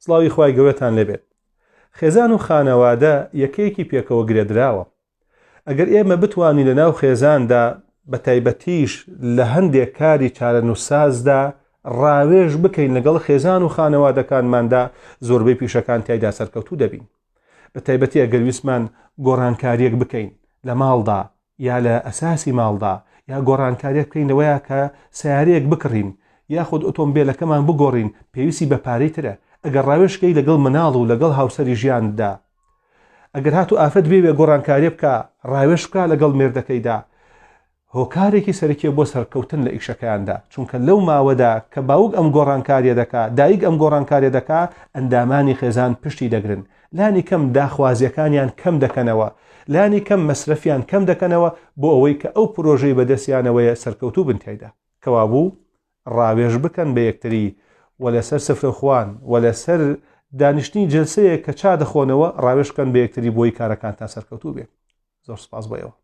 سڵاوی خوای گەورەتان لێبێت. خێزان و خانەوادە یەکەیەکی پێکەوە گرێدراوە. ئەگەر ئێمە بتوانین لە ناو خێزاندا بە تایبەتیش لە هەندێک کاری چارەنووسسازدا ڕاوێژ بکەین لەگەڵ خێزان و خانەوادەکانماندا زۆربەی پیشەکان تیایدا سەرکەوتوو دەبین. بە تایبەتی ئەگەر ویستمان گۆڕانکاریەک بکەین لە ماڵدا یا لە ئەساسی ماڵدا یا گۆڕانکاریەک بکەین لەوەیە کە سیارەیەک بکڕین یاخود ئۆتۆمبیلەکەمان بگۆڕین پێویستی بە پارەی ترە ئەگەر ڕاوێژکەی لەگەڵ مناڵ و لەگەڵ هاوسەری ژیاندا ئەگەر هاتو ئافرەت بێوێ گۆڕانکاریە بکە ڕاوێژ بکە لەگەڵ مێردەکەیدا هۆکارێکی سەرەکیە بۆ سەرکەوتن لە ئیشەکەیاندا، چونکە لەو ماوەدا کە باوک ئەم گۆڕانکاریە دەکا، دایک ئەم گۆڕانکاریە دەکا، ئەندامانی خێزان پشتی دەگرن، لانی کەم داخوازیەکانیان کەم دەکەنەوە، لانی کەم مەسرەفیان کەم دەکەنەوە بۆ ئەوەی کە ئەو پرۆژەی بەدەستیانەوەیە سەرکەوتوو بن تیایدا. کەوابوو ڕاوێژ بکەن بە یەکتری و لەسەر سفرەخوان و لەسەر دانیشتنی جەلسەیەک کە چا دەخۆنەوە ڕاوێژ بکەن بە یەکتری بۆی کارەکانتان سەرکەوتوو بێ. زۆر سپاس بۆ ئێوە.